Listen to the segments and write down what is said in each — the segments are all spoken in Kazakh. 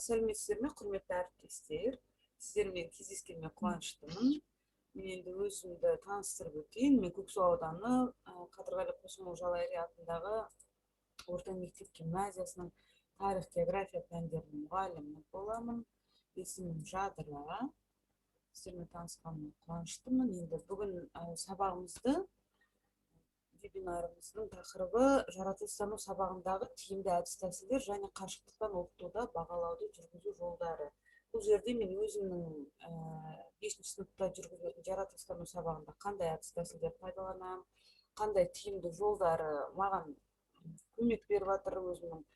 Сәлеметсіздер ме, құрметті әріптестер? Сіздермен кездескеніме қуаныштымын. Мен енді өзімді таныстырып өтейін. Мен Көксу ауданы Қадырғали Қосымұлы Жалайри атындағы орта мектеп гимназиясының тарих, география пәндерінің мұғалімі боламын. Есімім Жадыра. Сіздермен танысқаныма қуаныштымын. Енді бүгін сабағымызды, вебинарымыздың тақырыбы жаратылыстану сабағындағы тиімді әдіс тәсілдер және қашықтықтан оқытуда бағалауды жүргізу жолдары. Бұл жерде мен өзімнің 5-ші сыныпта жүргізетін жаратылыстану сабағында қандай әдіс тәсілдер пайдаланамын, қандай тиімді жолдары маған көмек беріп жатыр, өзімнің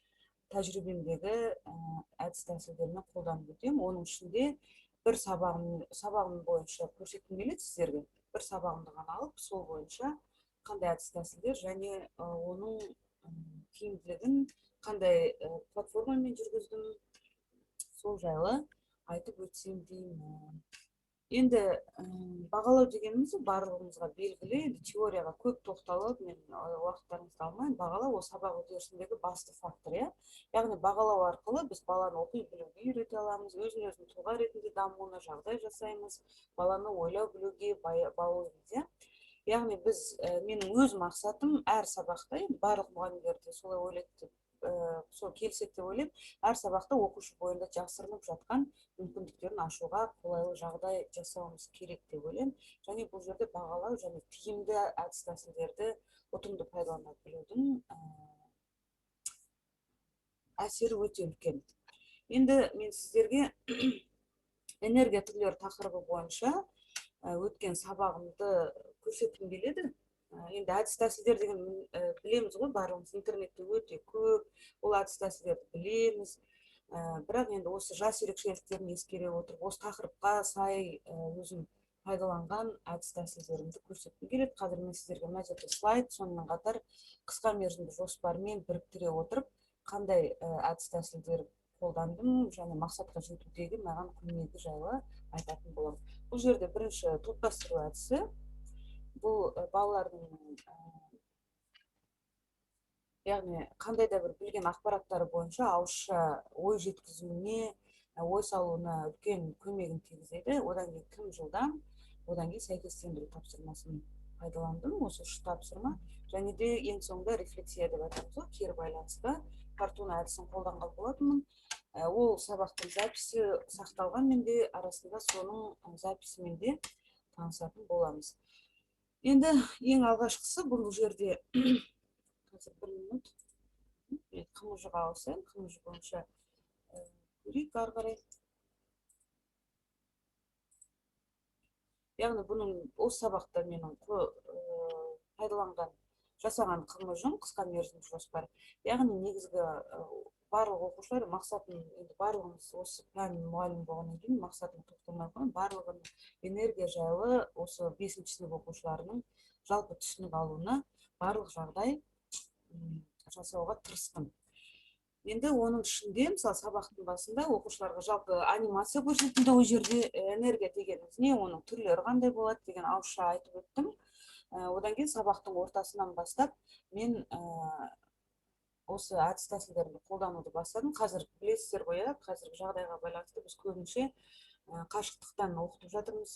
тәжірибемдегі әдіс тәсілдермен қолданып өтемін. Оның ішінде бір сабағым бойынша көрсеткім келеді сіздерге. Бір сабағымды ғана алып, сол бойынша қандай әдіс тәсілдер және оның тиімділігін қандай платформамен жүргіздім, сол жайлы айтып өтсем деймін. Енді бағалау дегеніміз барлығымызға белгілі. Енді теорияға көп тоқталып, мен уақыттарыңызды алмайын. Бағалау ол сабақ үдерісіндегі басты фактор, иә? Яғни бағалау арқылы біз баланы оқи білуге үйрете аламыз, өзін өзін тұлға ретінде дамуына жағдай жасаймыз, баланы ойлау білуге баулимыз, иә? Яғни біз, менің өз мақсатым әр сабақта, енді барлық мұғалімдер де солай ойлайды деп, сол келіседі деп ойлаймын, әр сабақта оқушы бойында жасырынып жатқан мүмкіндіктерін ашуға қолайлы жағдай жасауымыз керек деп ойлаймын. Және бұл жерде бағалау және тиімді әдіс тәсілдерді ұтымды пайдалана білудің әсері өте үлкен. Енді мен сіздерге энергия түрлері тақырыбы бойынша өткен сабағымды көрсеткім келеді. Енді әдіс тәсілдер деген, білеміз ғой, барлығымыз интернетте өте көп, ол әдіс тәсілдерді білеміз. Бірақ енді осы жас ерекшеліктерін ескере отырып, осы тақырыпқа сай өзім пайдаланған әдіс тәсілдерімді көрсеткім келеді. Қазір мен сіздерге мына жерде слайд, сонымен қатар қысқа мерзімді жоспармен біріктіре отырып, қандай әдіс тәсілдер қолдандым және мақсатқа жетудегі маған көмегі жайлы айтатын боламын. Бұл жерде бірінші топтастыру әдісі. Бұл балалардың, яғни қандай да бір білген ақпараттары бойынша ауызша ой жеткізуіне, ой салуына үлкен көмегін тигізеді. Одан кейін кім жылдам, одан кейін сәйкестендіру тапсырмасын пайдаландым. Осы үш тапсырма. Және де ең соңында рефлексия деп айтамыз ғой, кері байланысқа фортуна әдісін қолданған болатынмын. Ол сабақтың записі сақталған менде, арасында соның записімен де танысатын боламыз. Енді ең алғашқысы бұл жерде қазір бір минут ҚМЖ-ға ауысайын. ҚМЖ бойынша көрейік ары қарай. Яғни бұның осы сабақта менің пайдаланған, жасаған ҚМЖ-м қысқа мерзімді жоспар. Яғни негізгі барлық оқушылар мақсатын, енді барлығымыз осы пән мұғалімі болғаннан кейін мақсатын тоқталмай қойын, барлығының энергия жайлы осы 5-ші сынып оқушыларының жалпы түсінік алуына барлық жағдай жасауға тырыстым. Енді оның ішінде, мысалы, сабақтың басында оқушыларға жалпы анимация көрсетілді. Ол жерде энергия дегеніміз не, оның түрлері қандай болады деген ауызша айтып өттім. Одан кейін сабақтың ортасынан бастап мен осы әдіс тәсілдерді қолдануды бастадым. Қазір білесіздер ғой, иә, қазіргі жағдайға байланысты біз көбінше қашықтықтан оқытып жатырмыз.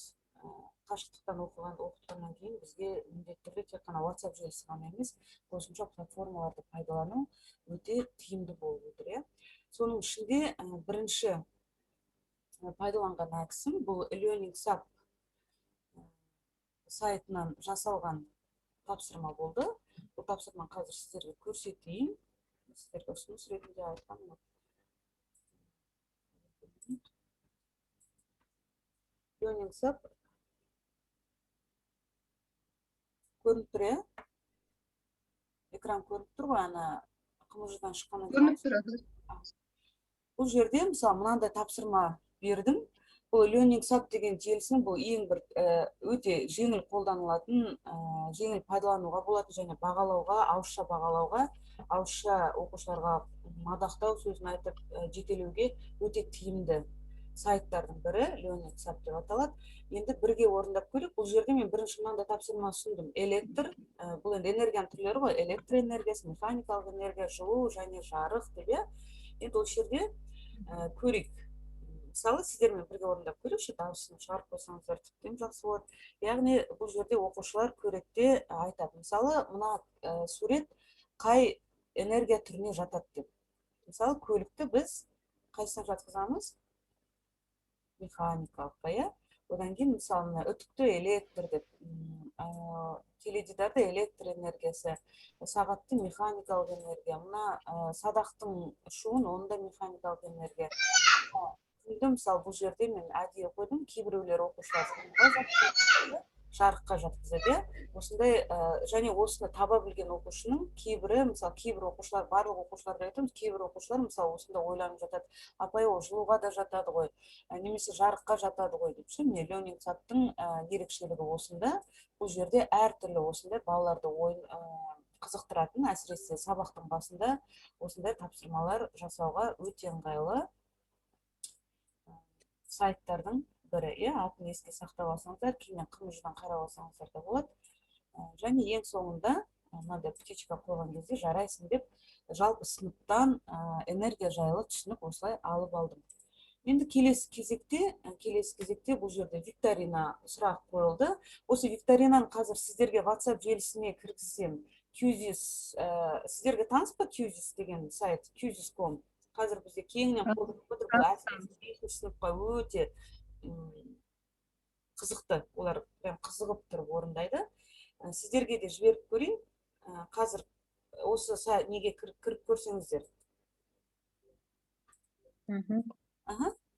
Қашықтықтан оқытқаннан кейін бізге міндетті түрде тек қана WhatsApp желісі ғана емес, қосымша платформаларды пайдалану өте тиімді болып отыр, иә. Соның ішінде бірінші пайдаланған әдісім бұл Learning Sub сайтынан жасалған тапсырма болды. Бұл тапсырманы қазір сіздерге көрсетейін. Сіздерге ұсыныс ретінде айтқаным. Learning Sub көрініп тұр, иә? Экран көрініп тұр ғой, ана ҚМЖ-дан шыққаннан кейін. Көрініп тұр, аха. Бұл жерде, мысалы, мынандай тапсырма бердім. Бұл Learning Sub деген желісінің бұл ең бір өте жеңіл қолданылатын, жеңіл пайдалануға болатын және бағалауға, ауызша бағалауға, ауызша оқушыларға мадақтау сөзін айтып, жетелеуге өте тиімді сайттардың бірі Learning Sub деп аталады. Енді бірге орындап көрейік. Бұл жерде мен бірінші мынандай тапсырма ұсындым. Электр, бұл енді энергияның түрлері ғой, электр энергиясы, механикалық энергия, жылу және жарық деп, иә. Енді ол жерде Көрейік. Мысалы, сіздермен бірге орындап көрейікші, дауысын шығарып қойсаңыздар тіптен жақсы болады. Яғни бұл жерде оқушылар көреді де айтады. Мысалы, мына сурет қай энергия түріне жатады деп. Мысалы, көлікті біз қайсысына жатқызамыз? Механикалыққа, иә? Одан кейін, мысалы, мына үтікті электр деп, теледидарды электр энергиясы, сағатты механикалық энергия, мына садақтың ұшуын, оны да механикалық энергия. Күнді, мысалы, бұл жерде мен әдейі қойдым, кейбіреулер оқушылар жарыққа жатқызады, иә. Осындай, және осыны таба білген оқушының кейбірі, мысалы, кейбір оқушылар, барлық оқушыларды айтамыз, кейбір оқушылар, мысалы, осында ойланып жатады, апай, ол жылуға да жатады ғой, немесе жарыққа жатады ғой деп ше. Міне, Learning Chat-тың ерекшелігі осында. Бұл жерде әртүрлі осындай балаларды ойын қызықтыратын, әсіресе сабақтың басында осындай тапсырмалар жасауға өте ыңғайлы сайттардың бірі, иә. Атын еске сақтап алсаңыздар, кейіннен қымжыдан қарап алсаңыздар да болады. Және ең соңында мынандай птичка қойған кезде жарайсың деп жалпы сыныптан энергия жайлы түсінік осылай алып алдым. Енді келесі кезекте бұл жерде викторина сұрақ қойылды. Осы викторинаны қазір сіздерге WhatsApp желісіне кіргізсем, Quizizz, сіздерге таныс па Quizizz деген сайт, Quizizz.com? Қазір бізде кеңінен қолданылып отыр. Бұл әсіресе бесінші сыныпқа өте қызықты, олар прям қызығып тұрып орындайды. Сіздерге де жіберіп көрейін. Қазір осы неге кіріп көрсеңіздер.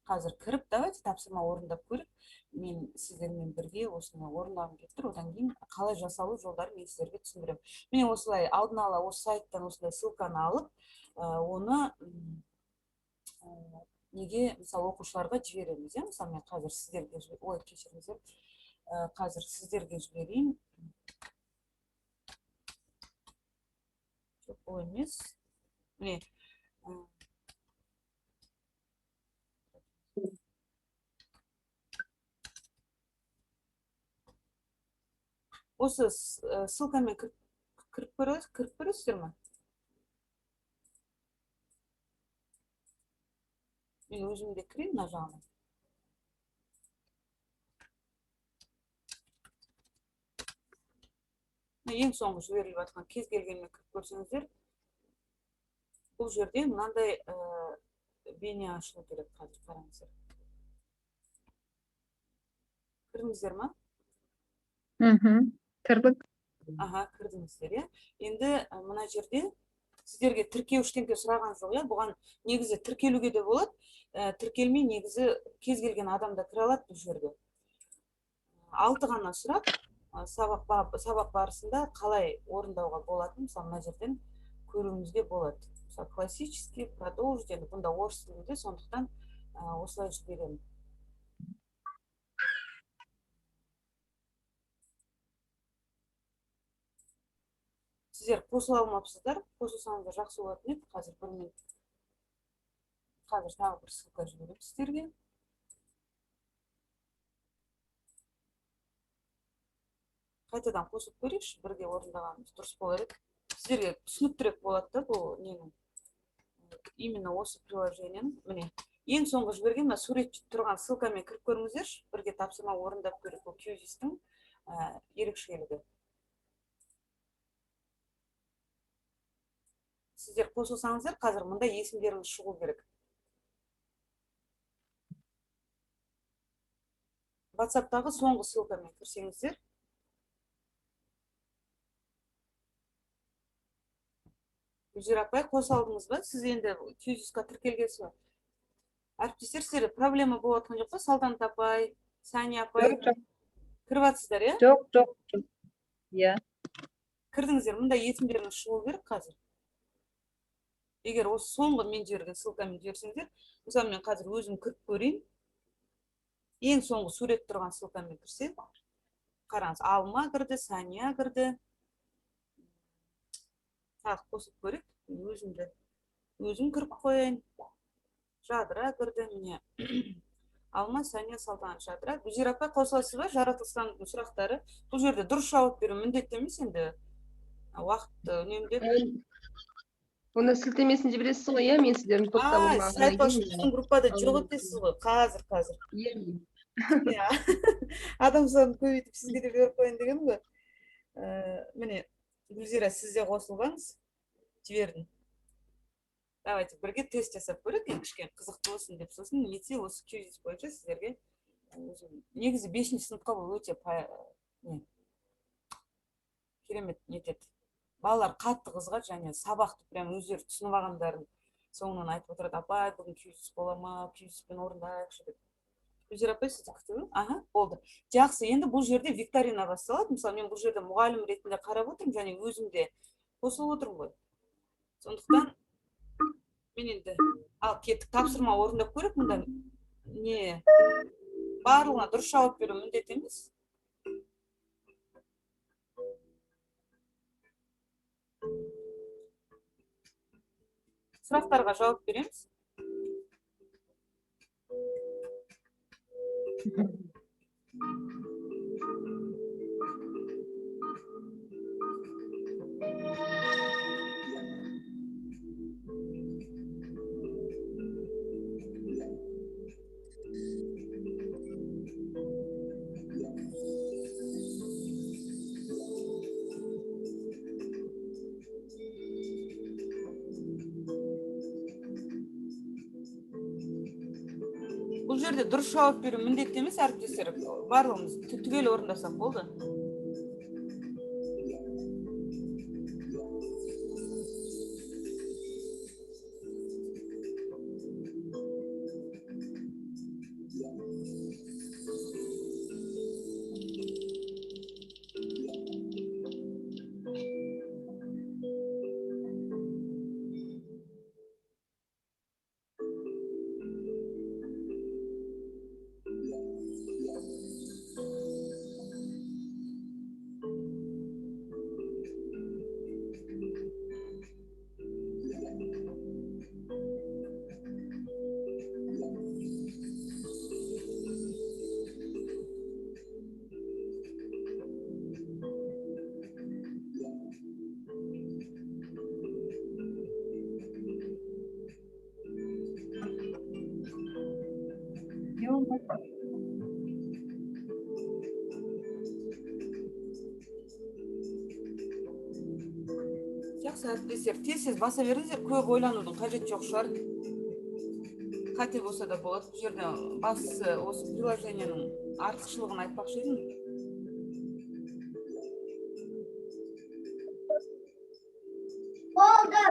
Қазір кіріп, давайте тапсырма орындап көріп, мен сіздермен бірге осыны орындағым келіп тұр. Одан кейін қалай жасалу жолдарын мен сіздерге түсіндіремін. Міне осылай алдын ала осы сайттан осындай ссылканы алып, оны неге, мысалы, оқушыларға жібереміз, иә? Мысалы, мен қазір сіздерге ой, кешіріңіздер, қазір сіздерге жіберейін. Жоқ, ол емес. Міне, осы ссылкамен кіріп көресіздер ме? Мен өзім де кірейін мына жағына. Мына ең соңғы жіберіліп жатқан кез келгеніне кіріп көрсеңіздер, бұл жерде мынандай бейне ашылу керек. Қазір қараңыздар. Кірдіңіздер ма? Кірдік. Аха, кірдіңіздер, иә. Енді мына жерде сіздерге тіркеу ештеңке сұраған жоқ, иә. Бұған негізі тіркелуге де болады. Тіркелмей негізі кез келген адам да кіре алады бұл жерде. 6 ғана сұрақ. Сабақ барысында қалай орындауға болатынын, мысалы, мына жерден көруімізге болады. Мысалы, классический, продолжить, енді бұнда орыс тілінде, сондықтан осылай жіберемін. Сіздер қосыла алмапсыздар, қосылсаңыздар жақсы болатын еді. Қазір бір минут. Қазір тағы бір ссылка жіберемін сіздерге. Қайтадан қосып көрейікші, бірге орындағанымыз дұрыс болар еді. Сіздерге түсініктірек болады да бұл ненің, именно осы приложениенің. Міне, ең соңғы жіберген мына сурет тұрған ссылкамен кіріп көріңіздерші, бірге тапсырма орындап көрейік. Бұл Quizizz-тің ерекшелігі. Сіздер қосылсаңыздар, қазір мында есімдеріңіз шығу керек. WhatsApp-тағы соңғы ссылкамен кірсеңіздер. Гүлзира апай, қоса алдыңыз ба? Сіз енді Quizizz-қа тіркелгенсіз ба? Әріптестер, сіздерде проблема болып жатқан жоқ па? Салтанат апай, Сәния апай. Жоқ, жоқ. Кіріп жатсыздар, иә? Жоқ, жоқ, жоқ. Иә. Кірдіңіздер, мында есімдеріңіз шығу керек қазір. Егер осы соңғы мен жіберген ссылкамен жіберсеңіздер, мысалы, мен қазір өзім кіріп көрейін. Ең соңғы сурет тұрған ссылкамен кірсем, қараңыз, Алма кірді, Сәния кірді. Тағы қосып көрейік. Мен өзім кіріп қояйын. Жадыра кірді, міне. Алма, Сәния, Салтанат, Жадыра. Гүлзира апай, қосыласыз ба? Жаратылыстанудың сұрақтары. Бұл жерде дұрыс жауап беру міндетті емес енді. Уақытты үнемдеп. Онда сілтемесін жібересіз ғой, иә? Мен сіздердің топта А, сіз болмағаннан айтпақшы, кейін. біздің группада жоқ Алла. екенсіз ғой. Қазір, қазір. Иә. Иә. Адам санын көбейтіп, сізге де беріп қояйын дегенім ғой. Міне, Гүлзира, сіз де қосылғансыз. Жібердім. Давайте бірге тест жасап көрейік, енді кішкене қызықты болсын деп. Сосын нетсе, осы Quizizz бойынша сіздерге өзім негізі бесінші сыныпқа бұл өте не, керемет нетеді. Балалар қатты қызығады және сабақты прям өздері түсініп алғандарын соңынан айтып отырады: «Апай, бүгін Quizizz бола ма? Quizizz-пен орындайықшы», – деп. Гүлзира апай, сізді күтіп. Аха, болды, жақсы. Енді бұл жерде викторина басталады. Мысалы, мен бұл жерде мұғалім ретінде қарап отырмын және өзім де қосылып отырмын ғой. Сондықтан мен енді, ал кеттік, тапсырма орындап көрейік. Мұнда не, барлығына дұрыс жауап беру міндет емес. Сұрақтарға жауап береміз. Бұл жерде дұрыс жауап беру міндетті емес, әріптестер, барлығымыз түгел орындасақ болды. Жақсы, әріптестер, тез тез баса беріңіздер, көп ойланудың қажеті жоқ шығар. Қате болса да болады. Бұл жерде бастысы осы приложениенің артықшылығын айтпақшы едім. Болды.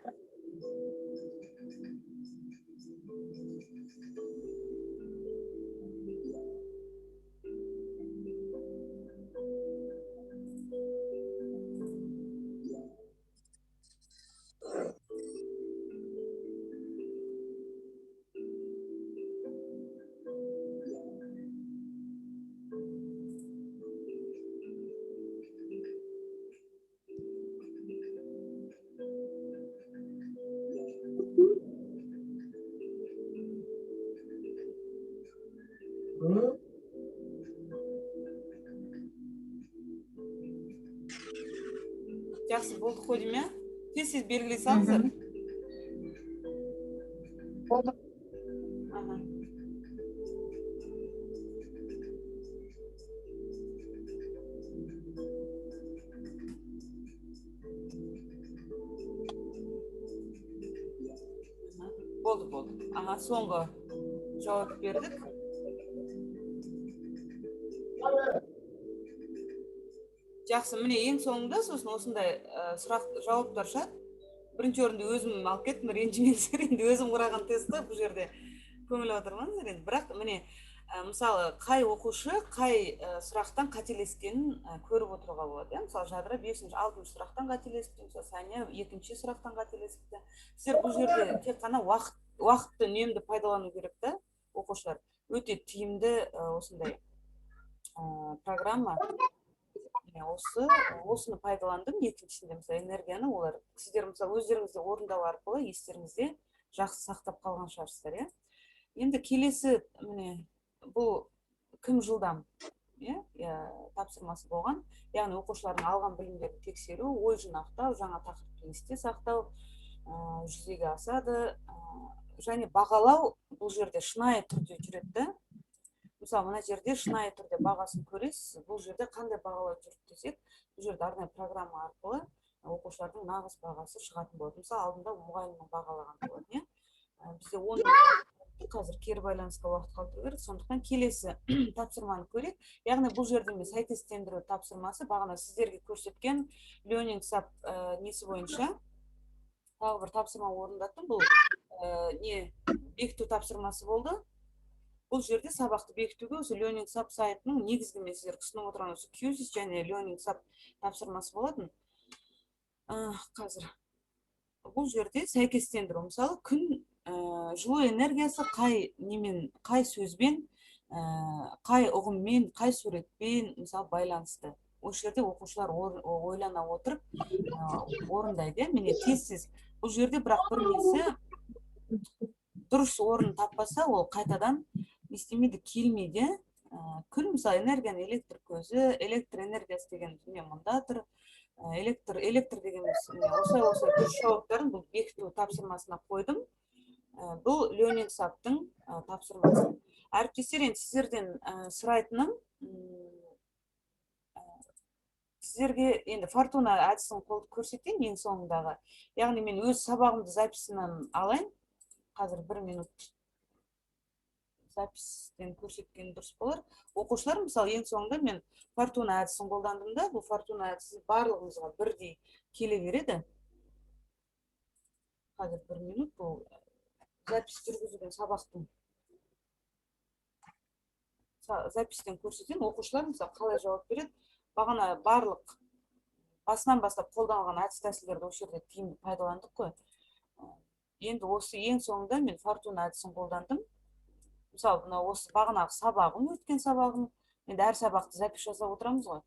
Жақсы, болдық қой деймін, иә? Тез тез белгілей салыңыздар. Болды. Аха. Болды, болды. Аха, соңғы жауап бердік. Жақсы, міне, ең соңында сосын осындай сұрақ жауаптар шығады. Бірінші орынды өзім алып кеттім, ренжімеңіздер, енді өзім құраған тестті, бұл жерде көңіл аудармаңыздар енді. Бірақ міне, мысалы, қай оқушы қай сұрақтан қателескенін көріп отыруға болады, иә? Мысалы, Жадыра бесінші, алтыншы сұрақтан қателесіпті, мысалы, Сәния екінші сұрақтан қателесіпті. Сіздер бұл жерде тек қана уақытты үнемді пайдалану керек та, оқушылар. Өте тиімді осындай программа. Міне, осыны пайдаландым. Екіншісінде, мысалы, энергияны олар, сіздер, мысалы, өздеріңізде орындау арқылы естеріңізде жақсы сақтап қалған шығарсыздар, иә? Енді келесі, міне, бұл кім жылдам, иә, иә, тапсырмасы болған. Яғни оқушылардың алған білімдерін тексеру, ой жинақтау, жаңа тақырыпты есте сақтау. жүзеге асады. Және бағалау бұл жерде шынайы түрде жүреді да. Мысалы, мына жерде шынайы түрде бағасын көресіз. Бұл жерде қандай бағалау жүрді десек, бұл жерде арнайы программа арқылы оқушылардың нағыз бағасы шығатын болады. Мысалы, алдында мұғалімнің бағалаған болатын, иә. Бізде 10 қазір кері байланысқа уақыт қалдыру керек, сондықтан келесі тапсырманы көрейік. Яғни бұл жерде мен сәйкестендіру тапсырмасы бағана сіздерге көрсеткен Learning Sub несі бойынша тағы бір тапсырма орындаттым. Бұл не бекіту тапсырмасы болды. Бұл жерде сабақты бекітуге осы Learning Sub сайтының негізгі мен сіздерге ұсынып отырған осы Quizizz және Learning Sub тапсырмасы болатын. Қазір бұл жерде сәйкестендіру, мысалы, күн жылу энергиясы қай немен, қай сөзбен, қай ұғыммен, қай суретпен, мысалы, байланысты. Осы жерде оқушылар ойлана отырып орындайды, иә, міне тез-тез. Бұл жерде бірақ бір несі дұрыс орын таппаса, ол қайтадан не істемейді, келмейді. Күн, мысалы, энергияның электр көзі, электр энергиясы деген міне мында тұр. Электр дегеніміз міне осылай осылай дұрыс жауаптарын бұл бекіту тапсырмасына қойдым. Бұл Learning Sub-тың тапсырмасы. Әріптестер, енді сіздерден сұрайтыным, сіздерге енді Фортуна әдісін көрсетейін ең соңындағы. Яғни мен өз сабағымды записынан алайын. Қазір бір минут запистен көрсеткен дұрыс болар. Оқушылар, мысалы, ең соңында мен Фортуна әдісін қолдандым да, бұл Фортуна әдісі барлығымызға бірдей келе береді. Қазір бір минут, бұл запись жүргізілген сабақтың запистен көрсетейін. Оқушылар, мысалы, қалай жауап береді. Бағана барлық басынан бастап қолданылған әдіс тәсілдерді осы жерде тиімді пайдаландық қой. Енді осы ең соңында мен Фортуна әдісін қолдандым. Мысалы, мына осы бағанағы сабағым, өткен сабағым, енді әр сабақты запись жасап отырамыз ғой.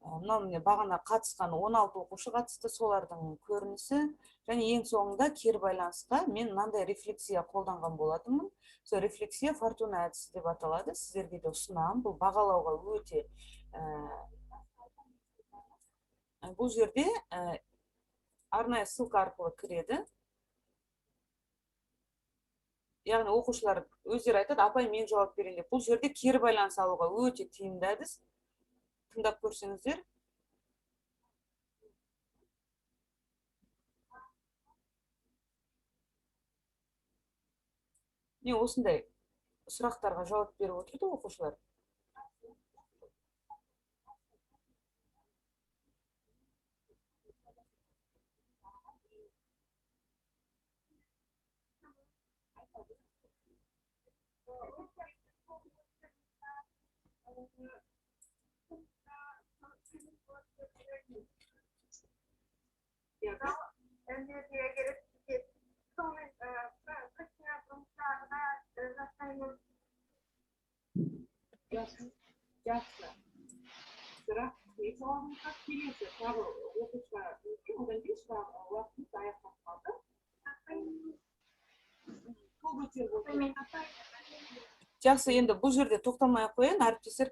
Мынау міне бағана қатысқан 16 оқушы қатысты, солардың көрінісі. Және ең соңында кері байланысқа мен мынандай рефлексия қолданған болатынмын. Сол рефлексия Фортуна әдісі деп аталады. Сіздерге де ұсынамын. Бұл бағалауға өте, бұл жерде арнайы ссылка арқылы кіреді. Яғни оқушылар өздері айтады, апай, мен жауап берейін деп. Бұл жерде кері байланыс алуға өте тиімді әдіс. Тыңдап көрсеңіздер. Міне осындай сұрақтарға жауап беріп отырды оқушылар. Жақсы. Сұрақ сауалыңызға келесі тағы оқушылар өткен, одан кейін сұрақ уақытымыз аяқталып қалды. Қол көтеріп отыр. Жақсы, енді бұл жерде тоқтамай ақ қояйын, әріптестер,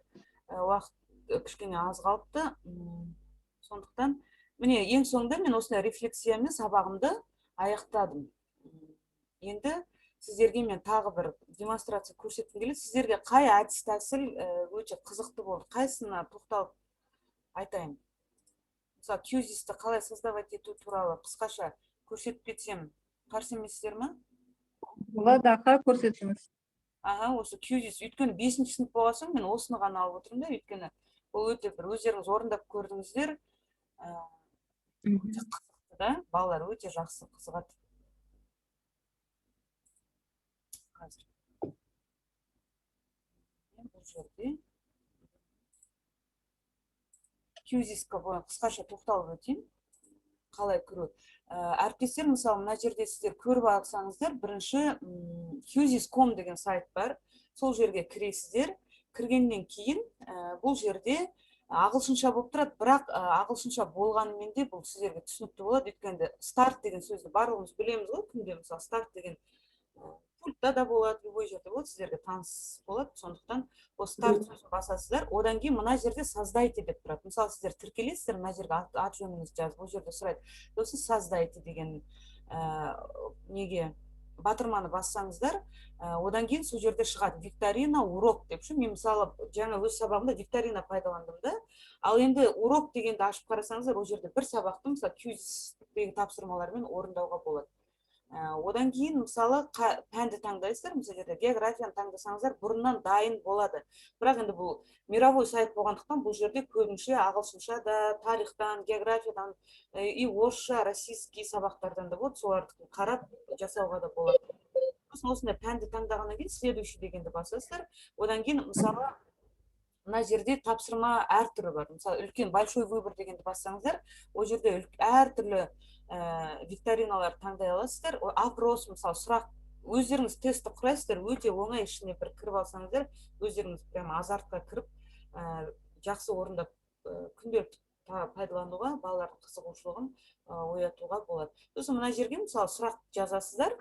уақыт кішкене аз қалыпты. Сондықтан міне ең соңында мен осындай рефлексиямен сабағымды аяқтадым. Енді сіздерге мен тағы бір демонстрация көрсеткім келеді. Сіздерге қай әдіс тәсіл өте қызықты болды, қайсысына тоқталып айтайын? Мысалы, Quizizz-ті қалай создавать ету туралы қысқаша көрсетіп кетсем, қарсы емессіздер ме? Болады, аха, көрсетіңіз. Аха, осы Quizizz, өйткені 5 сынып болған соң мен осыны ғана алып отырмын да, өйткені ол өте бір өздеріңіз орындап көрдіңіздер. Өте қызықты да, балалар өте жақсы қызығады. Қазір. Мен бұл жерде Quizizz-қа қысқаша тоқталып өтейін. Қалай кіру? Әріптестер, мысалы, мына жерде сіздер көріп алсаңыздар, бірінші, Quizizz.com деген сайт бар. Сол жерге кіресіздер. Кіргеннен кейін, бұл жерде ағылшынша болып тұрады, бірақ, ағылшынша болғанымен де бұл сіздерге түсінікті болады. Өйткені старт деген сөзді барлығымыз білеміз ғой, күнде, мысалы, старт деген, пультта да болады, любой жерде болады, сіздерге таныс болады. Сондықтан ол старт сөзін басасыздар. Одан кейін мына жерде создайте деп тұрады. Мысалы, сіздер тіркелесіздер, мына жерге ат жөніңізді жазып, ол жерде сұрайды. Сосын создайте деген неге батырманы бассаңыздар, одан кейін сол жерде шығады «Викторина», «Урок» деп ше. Мен, мысалы, жаңа өз сабағымда викторина пайдаландым да. Ал енді «Урок» дегенді ашып қарасаңыздар, ол жерде бір сабақты, мысалы, Quizizz-тегі тапсырмалармен орындауға болады. Одан кейін, мысалы, пәнді таңдайсыздар. Мысалы, жерде географияны таңдасаңыздар, бұрыннан дайын болады. Бірақ енді бұл мировой сайт болғандықтан, бұл жерде көбінше ағылшынша да, тарихтан, географиядан и орысша, российский сабақтардан да болады. Соларды қарап жасауға да болады. Сосын осындай пәнді таңдағаннан кейін «Следующий» дегенді басасыздар. Одан кейін, мысалы, мына жерде тапсырма әртүрлі бар. Мысалы, үлкен «Большой выбор» дегенді бассаңыздар, ол жерде әртүрлі викториналар таңдай аласыздар. Опрос, мысалы, сұрақ, өздеріңіз тестті құрайсыздар. Өте оңай. Ішіне бір кіріп алсаңыздар, өздеріңіз прямо азартқа кіріп, жақсы орындап, күнделікті пайдалануға, балалардың қызығушылығын оятуға болады. Сосын мына жерге, мысалы, сұрақ жазасыздар.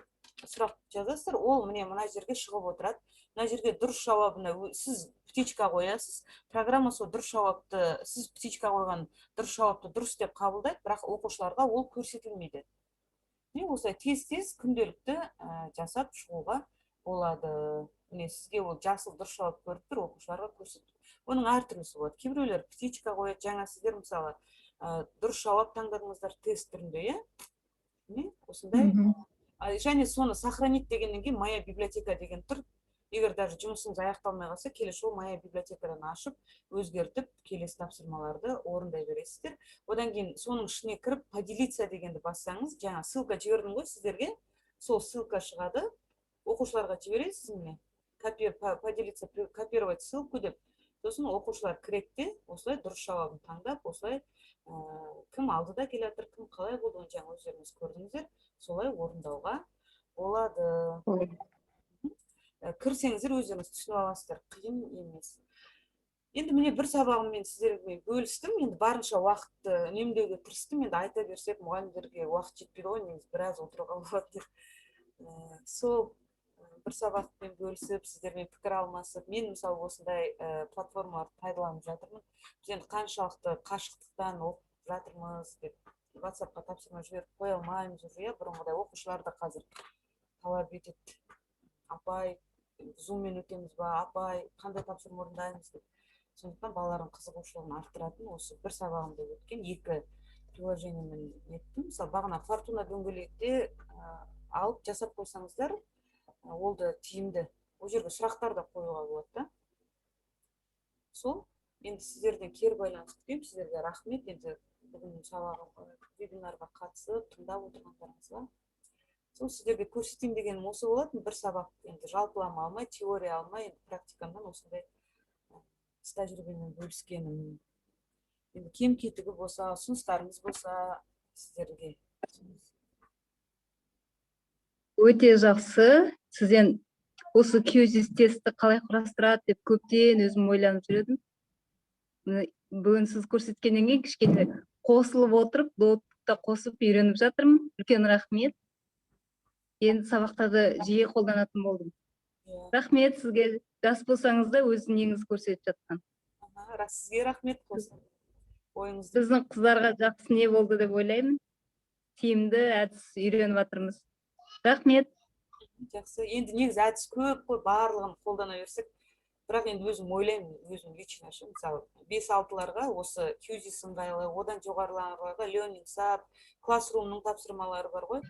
Сұрақ жазасыздар, ол міне мына жерге шығып отырады. Мына жерге дұрыс жауабына сіз птичка қоясыз. Программа сол дұрыс жауапты, сіз птичка қойған дұрыс жауапты дұрыс деп қабылдайды, бірақ оқушыларға ол көрсетілмейді. Міне, осылай тез тез күнделікті жасап шығуға болады. Міне, сізге ол жасыл дұрыс жауап көріп тұр, оқушыларға көрсетіп. Оның әртүрлісі болады. Кейбіреулер птичка қояды. Жаңа сіздер, мысалы, дұрыс жауап таңдадыңыздар тест түрінде, иә. Міне, осындай. Және соны «Сохранить» дегеннен кейін «Моя библиотека» деген тұр. Егер даже жұмысыңыз аяқталмай қалса, келесі жолы «Моя библиотекадан» ашып, өзгертіп, келесі тапсырмаларды орындай бересіздер. Одан кейін соның ішіне кіріп, «Поделиться» дегенді бассаңыз, жаңа ссылка жібердім ғой сіздерге, сол ссылка шығады. Оқушыларға жібересіз. Міне, «Поделиться», «Копировать ссылку» деп. Сосын оқушылар кіреді де, осылай дұрыс жауабын таңдап, осылай кім алдыда келе жатыр, кім қалай болды, оны жаңа өздеріңіз көрдіңіздер. Солай орындауға болады. Кірсеңіздер, өздеріңіз түсініп аласыздар, қиын емес. Енді, міне, бір сабағыммен сіздермен бөлістім. Енді барынша уақытты үнемдеуге тырыстым. Енді айта берсек, мұғалімдерге уақыт жетпейді ғой негізі, біраз отыруға болады деп. Сол бір сабақпен бөлісіп, сіздермен пікір алмасып, мен, мысалы, осындай платформаларды пайдаланып жатырмын. Біз енді қаншалықты қашықтықтан оқып жатырмыз деп, WhatsApp-қа тапсырма жіберіп қоя алмаймыз уже, иә, бұрынғыдай. Оқушылар да қазір талап етеді: «Апай, Зуммен өтеміз ба? Апай, қандай тапсырма орындаймыз?» – деп. Сондықтан балалардың қызығушылығын арттыратын осы бір сабағымда өткен екі приложениемен неттім. Мысалы, бағана Фортуна дөңгелекте алып жасап қойсаңыздар, ол да тиімді. Ол жерге сұрақтар да қоюға болады да. Сол, енді сіздерден кері байланыс күтемін. Сіздерге рахмет енді бүгін сабақ, вебинарға қатысып, тыңдап отырғандарыңызға. Сол сіздерге көрсетейін дегенім осы болатын. Бір сабақ енді, жалпылама алмай, теория алмай, енді практикамнан осындай іс тәжірибемен бөліскенім. Енді кем кетігі болса, ұсыныстарыңыз болса, сіздерге. Өте жақсы. Сізден осы Quizizz тестті қалай құрастырады деп көптен өзім ойланып жүр едім. Міне, бүгін сіз көрсеткеннен кейін кішкене қосылып отырып, ноутбукта қосып үйреніп жатырмын. Үлкен рахмет. Енді сабақтарды жиі қолданатын болдым. Рахмет сізге, жас болсаңыз да, өз неңізді көрсетіп жатқан. Аха, рас, сізге рахмет қосып ойыңызды. Біздің қыздарға жақсы не болды деп ойлаймын, тиімді әдіс үйреніп жатырмыз. Рахмет. Жақсы. Енді негізі әдіс көп қой, барлығын қолдана берсек. Бірақ енді өзім ойлаймын, өзім лично ше, мысалы, бес алтыларға осы Quizizz ыңғайлы, одан жоғарыларға Learning Sub, Classroom-ның тапсырмалары бар ғой.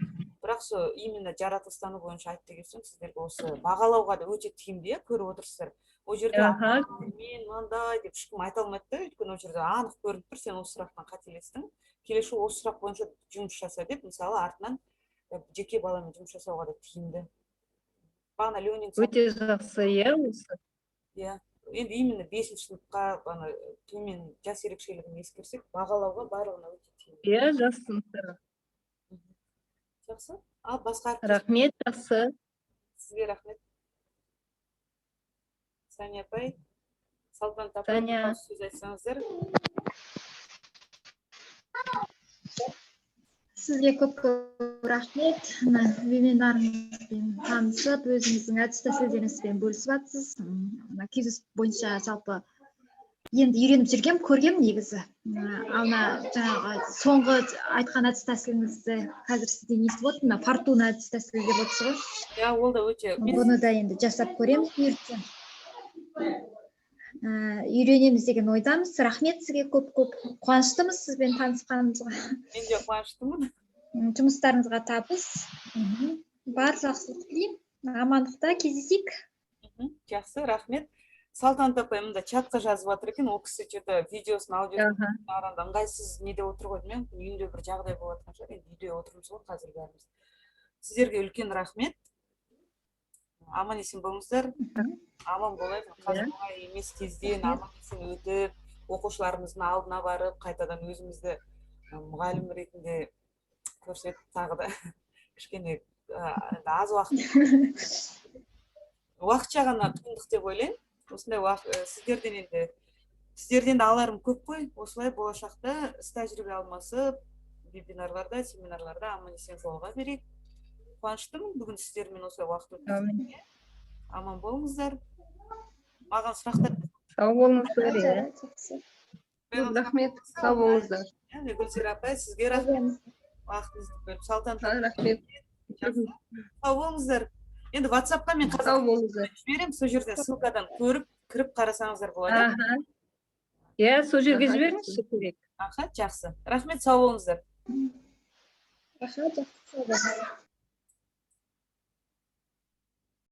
Бірақ сол именно жаратылыстану бойынша айтты келсем, сіздерге осы бағалауға да өте тиімді, иә, көріп отырсыздар. Ол жерде «мен мынандай» деп ешкім айта алмайды да, өйткені ол жерде анық көрініп тұр: «Сен осы сұрақтан қателестің, келесі жолы осы сұрақ бойынша жұмыс жаса» деп, мысалы, артынан жеке баламен жұмыс жасауға да тиімді. Бағана Learning Sub. Өте жақсы, иә, осы. Иә, енді именно бесінші сыныпқа, ана төмен жас ерекшелігін ескерсек, бағалауға барлығына өте тиімді. Иә, жас сыныптарға. Жақсы, ал басқа әріптес? Рахмет, жақсы. Сізге рахмет, Сәния апай, Салтанат апай. Сәния. Сөз айтсаңыздар. Сізге көп көп рахмет. Мына вебинарыңызбен танысып, өзіңіздің әдіс тәсілдеріңізбен бөлісіп жатсыз. Мына Quizizz бойынша жалпы Енді үйреніп жүргем, көргем негізі. Ал мына жаңағы соңғы айтқан әдіс тәсіліңізді қазір сізден естіп отырмын, мына фортуна әдіс тәсілі деп отырсыз ғой. Иә, ол да өте Бұны да енді жасап көреміз бұйыртса. Үйренеміз деген ойдамыз. Рахмет сізге көп көп, қуаныштымыз сізбен танысқанымызға. Мен де қуаныштымын. Жұмыстарыңызға табыс, бар жақсылық тілеймін, амандықта кездесейік. Жақсы, рахмет. Салтанат апай мында чатқа жазып жатыр екен, ол кісі че-то видеосын, аудиосын қарағанда ыңғайсыз неде отыр ғой деймін, мүмкін, үйінде бір жағдай болып жатқан шығар. Енді үйде отырмыз ғой қазір бәріміз. Сіздерге үлкен рахмет, аман есен болыңыздар. Аман болайық. Қазір оңай емес, тезден аман есен өтіп, оқушыларымыздың алдына барып, қайтадан өзімізді мұғалім ретінде көрсетіп, тағы да кішкене енді аз уақыт, уақытша ғана қиындық деп ойлаймын. Осындай сіздерден енді, сіздерден де аларым көп қой. Осылай болашақта іс тәжірибе алмасып, вебинарларда, семинарларда аман есен жолыға берейік. Қуаныштымын бүгін сіздермен осылай уақыт өткізгенге. Аман болыңыздар. Маған сұрақтар Сау болыңыздар, иә. Жарайды, жақсы. Рахмет, сау болыңыздар. Иә, Гүлзира апай, сізге рахмет уақытыңызды бөліп. Салтанат Рахмет. Жақсы, сау болыңыздар. Енді ватсапқа мен қазір Сау болыңыздар. жіберемін, сол жерден ссылкадан көріп, кіріп қарасаңыздар болады. Аха, иә, сол жерге жіберіңізші. Жіберіңізші, керек. Аха, жақсы, рахмет, сау болыңыздар. Рахмет, жақсы, сау болыңыз.